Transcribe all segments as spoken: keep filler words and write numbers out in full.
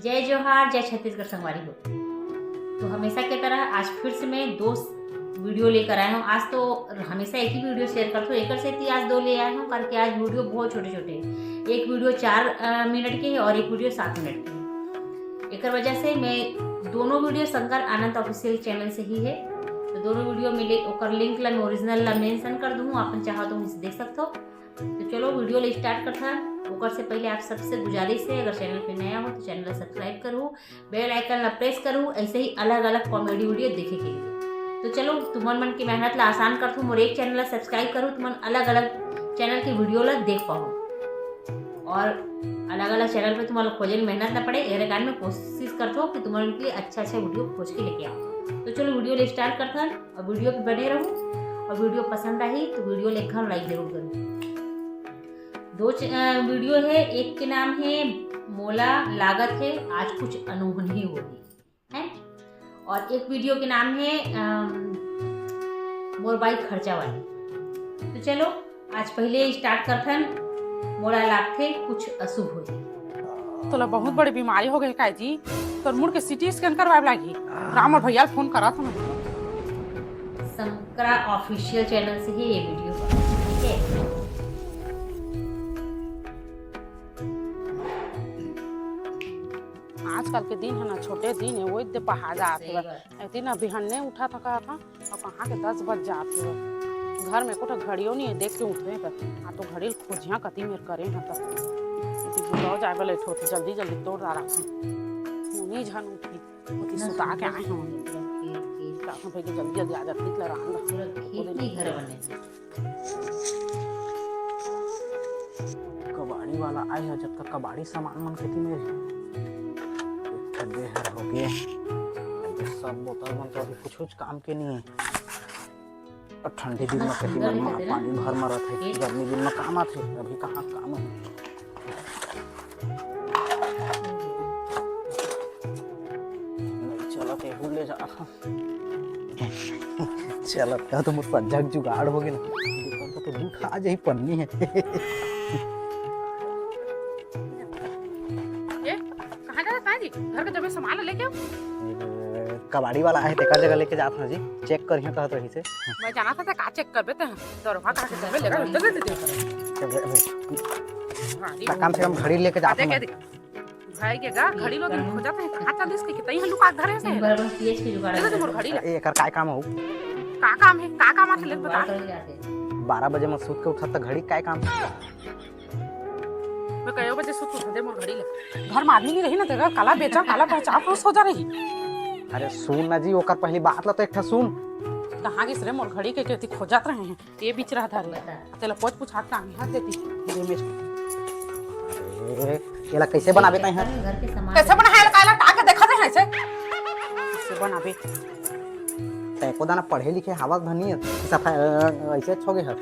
जय जोहार, जय छत्तीसगढ़ संगवारी हो। तो हमेशा के तरह आज फिर से मैं दो वीडियो लेकर आया हूँ। आज तो हमेशा एक ही वीडियो शेयर करता हूँ, एकर सेती आज दो ले आया हूँ, काबर कि आज वीडियो बहुत छोटे छोटे हैं। एक वीडियो चार अ, मिनट के है और एक वीडियो सात मिनट के है। एकर वजह से मैं दोनों वीडियो शंकर आनंद ऑफिशियल चैनल से ही है। तो दोनों वीडियो में ले, ओकर लिंक ला मैं, ओरिजिनल ला मेंशन कर दूँ, आप चाहो तो वहीं से देख सकते हो। तो चलो वीडियो ले स्टार्ट करथन। ओकर से पहले आप सबसे गुजारिश है, अगर चैनल पे नया हो तो चैनल ला सब्सक्राइब करू, बेल आइकन ला प्रेस करू, ऐसे ही अलग अलग कॉमेडी वीडियो देखे के लिए। तो चलो तुमन मन की मेहनत ला आसान करथू, मोर एक चैनल ला सब्सक्राइब करू, तुमन अलग अलग चैनल के वीडियो ला देख पाओ और अलग अलग चैनल पे तुम्हारा खोजे में मेहनत ना पड़े। एरे कारण मैं कोशिश करता हूँ कि तुम्हारे लिए अच्छा अच्छा वीडियो खोज के लेके आओ। तो चलो वीडियो ले स्टार्ट करथन और वीडियो पे बने रहू और वीडियो पसंद आई तो वीडियो ले एक लाइक जरूर करो। दो च- अ, वीडियो है, एक के नाम है मोला लागत है आज कुछ अनहोनी होही, है, और एक वीडियो के नाम है अम, मोर बाई खर्चा वाली। तो चलो आज पहले स्टार्ट करथन, मोला लागथे कुछ अशुभ होही। तोला बहुत बड़ी बीमारी हो गई काय जी, तोर मुड़ के सीटी स्कैन करवाए लागही। राम और भैया फोन करा था। शंकरा ऑफिशियल चैनल से ही ये वीडियो है, ठीक है। आजकल के दिन है ना, छोटे दिन है, वो इतने पहा जात सही है। बात। इतनी ना बिहन्ने उठा था, कहा था, और कहाँ के दस बज जात है। घर में कोठा घड़ियों नहीं है, देख के उठबे कर। आ तो घड़ी खोजिया कति मेर करे हैं तब। इतनी बुलाओ जाए वाले ठो, जल्दी जल्दी तोड़ रहा था। उन्हीं झन उठी, उठी सुता के आए हम। का हम भाई के जल्दी जल्दी आ जाती, इतला राम पूरा खेत नहीं घर बने। कबाड़ी वाला आए है, जब तक कबाड़ी सामान मन खेती में एक ठे देहर हो गए। सब बोतल मन तो अभी कुछ कुछ काम के नहीं है। और ठंडी दिन में खेती में मा-, पानी भर मारत है, गर्मी दिन में काम आथे, अभी कहाँ काम है। नहीं चलत है, हुल ले जा। चलत का तो मोर सज्जा के जुगाड़ हो गेल। दुकान का तो जूठ आ जाही पन्नी है। ए, कहाँ जात हस जी? घर के जम्मे सामान लेके आओ। ये कबाड़ी वाला आहे, तेकर जगह लेके जात हूँ जी। चेक करियो कहत रही से। मैं जाना था, ते का चेक करबे ते? दरवा कहाँ के जम्मे लेकर उतर दे दे। चल, भाई, भाई। हाँ जी। कम से कम घड़ी लेके जात हूँ। भाई के गा, घड़ी लो दिन खोजत है, कहाँ चलिस के, तई हल्लू का धरे से। दिन भर बस पीएच के जुगाड़ देखो तो मोर घड़ी ला। ए, एकर काय काम हो? का काम है? का काम आथे, ले बता। बारह बजे में सूत के उठत त घड़ी काय काम? मैं कयो बजे सूत उठत दे मोर घड़ी ला। घर में आदमी नहीं रही ना, तेरा काला बेचा, काला पहचान, खुश हो जा रही। अरे सुन ना जी, ओकर पहली बात ला तो एक ठा सुन। कहाँ गिस रे मोर घड़ी के, केती खोजत रहे हैं। ये बीच रहा था रे। बता। तेला पोछ पुछा के आनी हाथ देती। धीरे में। ए, एला कैसे बनाबे तैं ह? घर के सामान कैसे बनाए? काला टाके देखा दे ऐसे। कैसे बनाबे? तै एको दाना पढ़े लिखे हवस धनी है। सफा-, अ, ऐसे छोगे ह।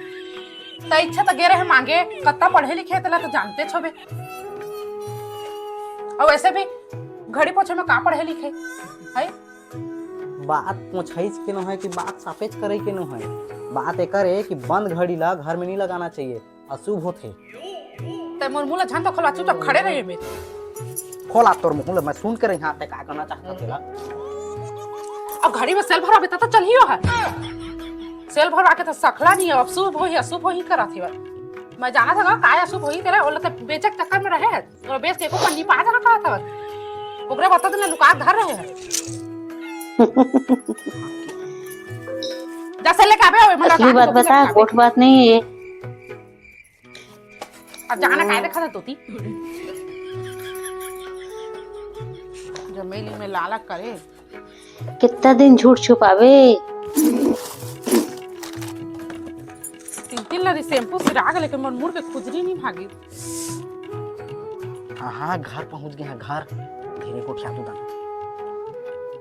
तै इच्छा त गे रहे मांगे, कत्ता पढ़े लिखे तेला तो जानते छोबे। और वैसे भी घड़ी पोछे में का पढ़े लिखे है? बात पोछाइच के नो है कि बात साफेच करे के नो है। बात एकर है कि बंद घड़ी ला घर में नहीं लगाना चाहिए, अशुभ होथे। ते मोर मुंह ला झन तो खोला, चुपचाप खड़े रहिए में। खोला तोर मुंह ला, मैं सुन के रही, हाँ, ते का कहना चाहता तेला। अब घड़ी में सेल भराबे त तो चलियो है। सेल भरवा के तो सकला नहीं है, अब शुभ होही, अशुभ होही करत हे। मैं जाना था काय अशुभ होही तेरा, ओला ते बेचक चक्कर में रहे है। तोरा बेच के एको पन्नी पा जाना कहत हवस। ओकरे बता देना लुका के धर रहे हैं। जैसे लेके आबे, ओए, मतलब, असली बात बता, गोठ बात नहीं है ये। अब जाना काय देखा था तोती? जब मेली में लाला करे। कितना दिन झूठ छुपावे? तीन तीन लरी शैम्पू सिरा के, लेकिन मोर मुड़ के खुजली नहीं भागी। हाँ, हाँ, घर पहुंच गए हैं, घर। धीरे को उठिया तू दाना।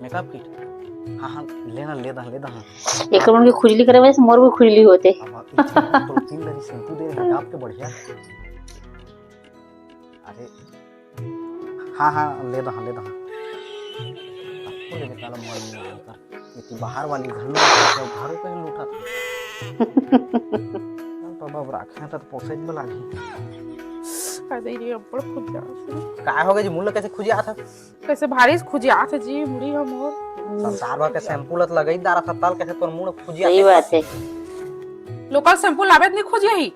मेकअप किट। हाँ, हाँ, लेना, ले दा, ले दा, हाँ। एक मन के खुजली करे वजह से मोर भी खुजली होते। अब इतना तो तीन लरी शैम्पू दे रहे हैं, डाब के बढ़िया। अरे, हाँ, हाँ, ले दा, हाँ, ले दा, हाँ। आपको ले बेटा ला मन नहीं आता। ये तो बाहर वाली घर में, घर पे लूटा था। तो अब राखे तो पोसे बला गई। का दे रे, अब्बड़ खुजियात हे। का हो गे जी, मुड़ ल कइसे खुजियात हे? कइसे भारी से खुजियात हे जी, मुड़ी ह मोर। संसार भर के शैम्पू ल त लगई डारत हस, तब कइसे तोर मुड़ खुजियात हे? सही बात हे। लोकल शैम्पू लाबे त नइ खुजियाही।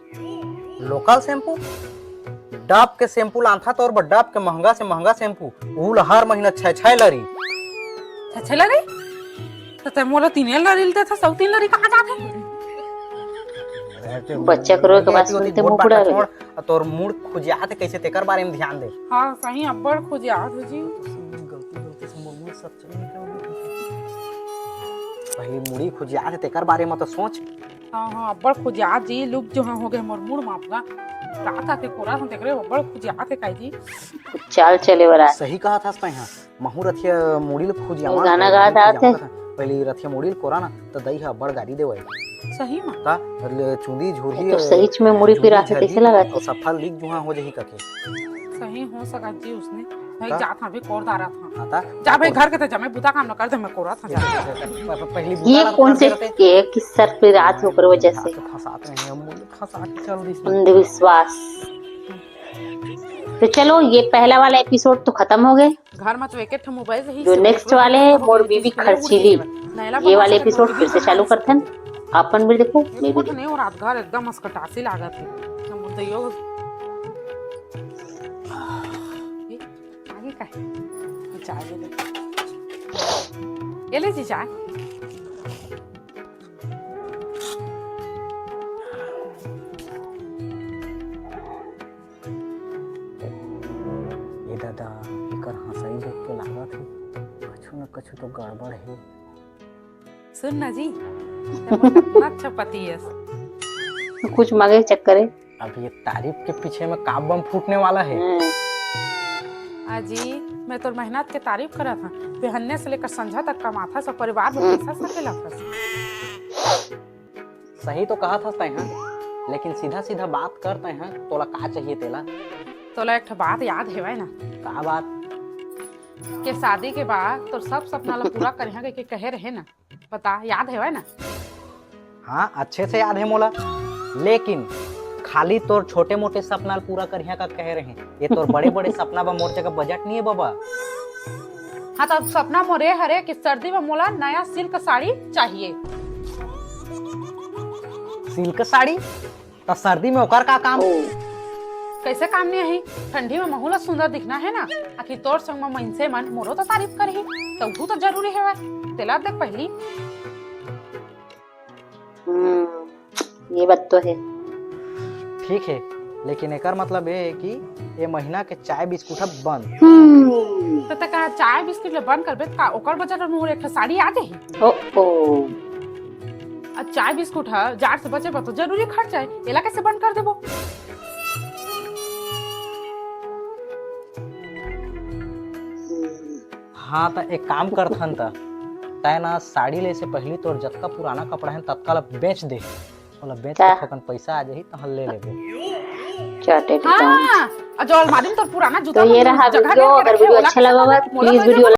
Local shampoo? डब के शैम्पू लानथस तोर बर, डब के महंगा से महंगा शैम्पू, उहू ल हर महीना छै छै लरी। छै छै लरी? त तैं मोला तीने लरी ल देथस, अउ तीन लरी कहाँ जाथे? बच्चा के रोए के बाद सुनते मुंह फुड़ा गई। छोड़, तोर मुड़ खुजियात हे कइसे, तेकर बारे म ध्यान दे। हाँ, सही अब्बड़ खुजियात हे जी। गलती, गलती से मोर मुड़ सब चले गए। पहिली मुड़ी खुजियात हे, तेकर बारे म तो सोच। हाँ, हाँ, अब्बड़ खुजियात जी, लुक जो हाँ हो गे मोर मुड़ म अपना। रात आके कोरा हम तेकरे अब्बड़ खुजियात हे काई जी। चाल चले वाला। सही कहत हस तैं हा, महूँ रथिया मुड़ी ल खुजियावा, गाना गात आत हे। पहिली रथिया मुड़ी ल कोरा ना, त दई हा अब्बड़ गारी देवय। सही म? का? अरे चुंदी झुरही, तो सही में मुड़ी पिरात हे, कइसे लगत हे? सफा लीक जुहाँ हो जाही कके। सही हो सकत जी उसने। भाई का? जात हाँ, अभी कोर डारत हाँ। हाँ, ता? जा भाई, घर के त जमे बुता काम न कर दे, मैं कोरत हाँ, जा। प-, प-, पहली ये बुता कौन से के, के सर पे रात होकर वजह से? फंसात नहीं, हम फंसा के चल दी। अंधविश्वास। तो चलो, ये पहला वाला एपिसोड तो खत्म हो गए। घर में तो एक एक ठो मोबाइल रही, जो नेक्स्ट वाले है, मोर बीबी खर्चीली। ये वाला एपिसोड फिर से चालू करथन। अपन भी देखो, मैं भी देखो। नहीं, और रात घर एकदम असकटासी लागत है। हम तो यो आगे का है? चाय ले ले। ये ले जी चाय। ए दादा, एकर हंसई देख के लागत हे, कछु न कछु तो गड़बड़ हे। सुन ना जी, तैं मोर कतना अच्छा पति हस। कुछ मांगे चक्कर हे। अब ये तारीफ के पीछे में का बम फूटने वाला है? हम्म। अजी, मैं तोर मेहनत के तारीफ करत हंव। बिहन्ने से लेकर संझा तक कमाथस अउ परिवार में हम्म। पैसा सकेलथस। सही तो कहत हस तैं हा, लेकिन सीधा सीधा बात कर तैं हा, तोला का चाहिए तेला? तोला एक ठो बात याद हेवय ना? का बात? के शादी के बाद तोर सब सपना ला पूरा करिहा कहिके कहे रहे ना? बता, याद हेवय ना? हाँ, अच्छे से याद हे मोला, लेकिन खाली तोर छोटे मोटे सपना ल पूरा करिहा का कहे रहे। ये तोर बड़े बड़े सपना बर मोर जगह बजट नहीं है बाबा। हाँ, तो अब सपना मोर ए हरे कि सर्दी में मोला नया सिल्क साड़ी चाहिए। सिल्क साड़ी? त सर्दी में ओकर का काम? ओ। कैसे काम नहीं आही? ठंडी में महू ला सुंदर दिखना है ना, आखिर तोर संग में मनसे मन मोरो तो तारीफ करही, तहू तो जरूरी हेवय। तेला देख पहली। हम्म, ये बात तो है। ठीक है, लेकिन एकर मतलब ये है कि ये महीना के चाय बिस्कुट ह बंद। हम्म। त, त का चाय बिस्कुट ल बंद करबे त का ओकर बजट अनुसार एक ठो साड़ी आ जाही? ओ, ओ। आ चाय बिस्कुट ह जाड़ से बचे बर तो जरूरी खर्चा है, एला कैसे बंद कर देबो? हाँ, त एक काम करथन त, तै ना साड़ी ले से पहली तोर जतका पुराना कपड़ा है, ततका ला बेच दे। ओला बेच के का? थोकन पैसा आ जाही, तहाँ ले लेबे। चाटे हाँ, हाँ। और जो अलमारी में तोर पुराना जूता तो ये मन रहा जगह वीडियो, नहीं अगर रखे, वीडियो ओला अच्छा कैसे लगा होगा, तो प्लीज वीडियो